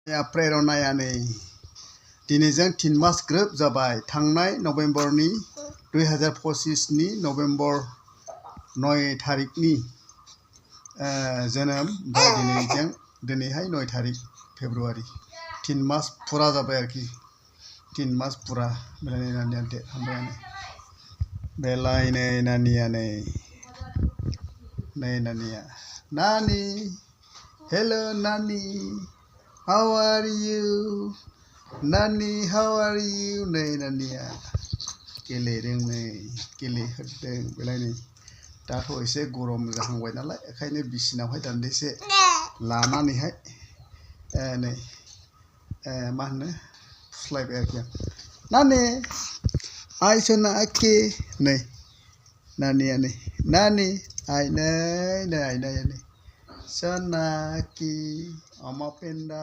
April नायानै दिनैजों 3 मास ग्रोब जाबाय थांनाय नभेम्बरनि 2025 नि नभेम्बर 9 तारिखनि जोनोम ओमफ्राय दिनैहाय 9 तारिख फेब्रुवारि 3 मास पुरा जाबाय आरोखि 3 मास पुरा बेलाय नानिया डेट हमबायानो बेलाय नै नानिया नानि hello nani how are you nani how are you नै नानिया गेलेदों नै गेलेहोदों बेलाय नै दाथ' एसे गरम जाहांबाय नालाय ओंखायनो बिसिनावहाय दान्दिसे लानानैहाय नै मा होनो फुस्लायबाय आरोखि नानि आइ सना आके नै नानिया नै नानि आइ नै Sonaki, Ama Penda.